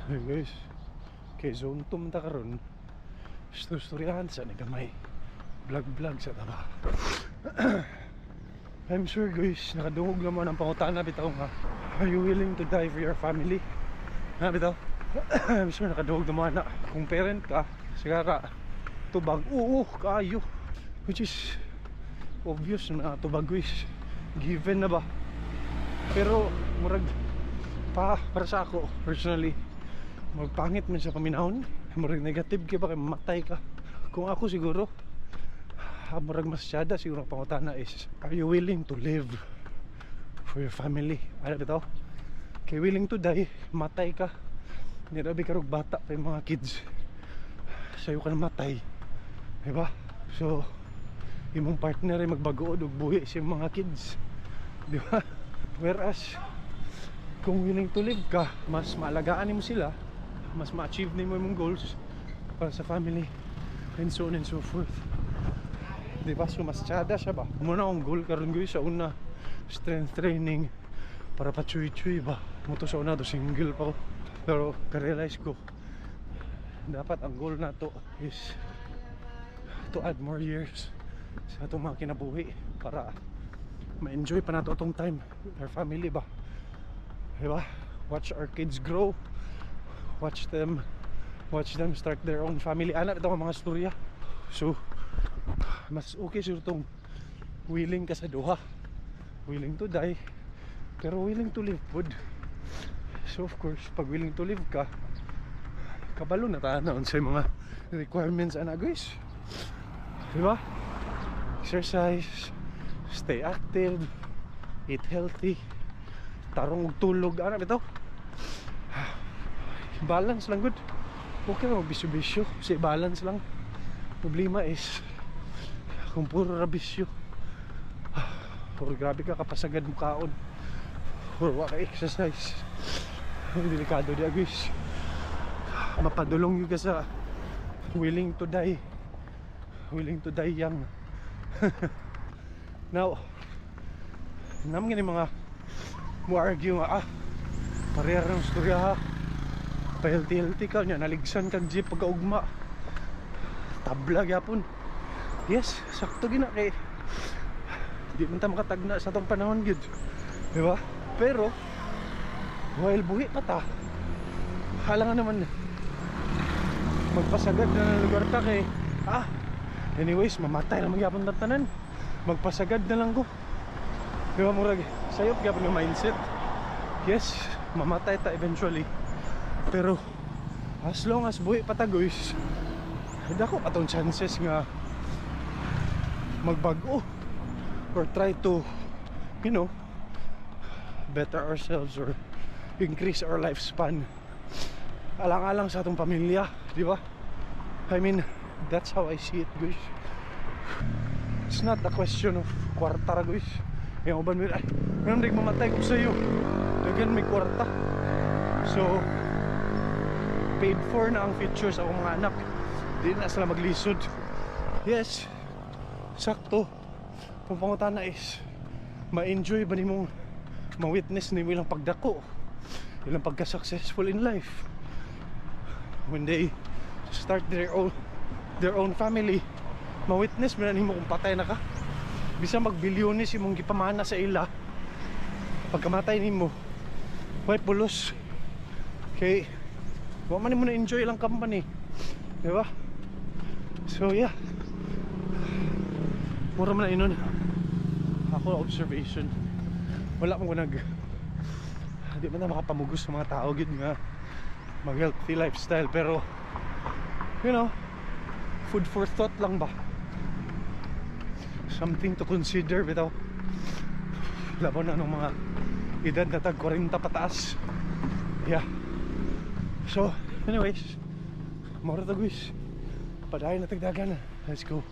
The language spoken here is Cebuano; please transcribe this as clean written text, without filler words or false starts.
Hey guys, kay zone 2 man ta karon. Istoryahan sa ni gamay. Vlog vlog sa ta ba. I'm sure, guys, nakadungog naman ang pangutana bitaw nga, "Are you willing to die for your family?" Ha, bitaw? I'm sure nakadungog naman na. Kung parent ka, sigara, tubag, oo, kaayo. Which is obvious na tubag, guys. Given na ba? Pero, murag, pa, para sa ako, personally, magpangit man sa paminahon. Murag negative kay ba kay mamatay ka. Kung ako siguro, ah, murag mas syada siguro ang pangutana is, are you willing to live for your family? Ano bitaw? Kay willing to die, matay ka. Hindi rabi karog bata pa yung mga kids. Sayo ka na matay. Diba? So, imong partner ay magbagood og buhi sa imong mga kids. Di ba? Whereas, kung willing to live ka, mas maalagaan nimo sila, mas ma-achieve nimo imong goals para sa family, and so on and so forth. Di ba? So, mas tsada siya ba? Mao na akong goal karon, guys, sa una, strength training para pa chuy-chuy ba. Mao to sa una to single pa ko. Pero ka-realize ko, dapat ang goal nato is to add more years sa atong mga kinabuhi para ma-enjoy pa nato atong time with our family ba. Diba? Watch our kids grow. Watch them start their own family. Ana ito ang mga storya. So, mas okay siguro tong willing ka sa duha. Willing to die, pero willing to live pud. So of course, pag willing to live ka, kabalo na ta na unsay mga requirements ana, guys. Di ba? Exercise, stay active, eat healthy, tarong og tulog, ana bitaw. Balance lang gud. Okay ra magbisyo-bisyo, si balance lang. Problema is kung puro ra bisyo. Puro grabe ka kapasagad mo kaon. Or wa ka exercise. Delikado di, guys. Mapadulong gyud ka sa willing to die. Willing to die young. Now, naman gani mga mo argue nga, ah, pareha ng istorya ha. Pa-healthy healthy ka niya, naligsan kang jeep pagkaugma. Tabla gyapon. Yes, sakto gina kay di man ta makatagna sa atong panahon gyud. Di ba? Pero while buhi pa ta, halangan naman magpasagad na ng lugar ta kay, ah, anyways, mamatay na magyapon ta tanan. Magpasagad na lang ko. Di ba, murag sayop gyapon yung mindset. Yes, mamatay ta eventually. Pero as long as buhi pa ta, guys, dako pa tong chances nga magbag-o or try to better ourselves or increase our lifespan alang-alang sa atong pamilya, di ba? I mean, that's how I see it, guys. It's not a question of kwarta ra, guys. Yung uban ay, meron di mamatay ko sa iyo. Daghan may kwarta. So, paid for na ang future sa akong mga anak. Di na sila maglisod. Yes, sakto. Kung pangutana is, ma-enjoy ba nimo ma-witness nimo ilang pagdako, ilang pagka-successful in life when they start their own family, ma-witness mo na nimo kung patay na ka? Bisa magbilyones imong gipamana sa ila, pagkamatay nimo, way pulos kay wa man nimo na enjoy ilang company, di ba? So yeah, mura man na inon ako observation. Wala mo ko nag di man na makapamugos sa mga tao gid nga mag healthy lifestyle, pero food for thought lang ba, something to consider bitaw, laban na ng mga edad na tag 40 pataas. Yeah, so anyways, mao to, guys. Padayon na tagdagan. Let's go.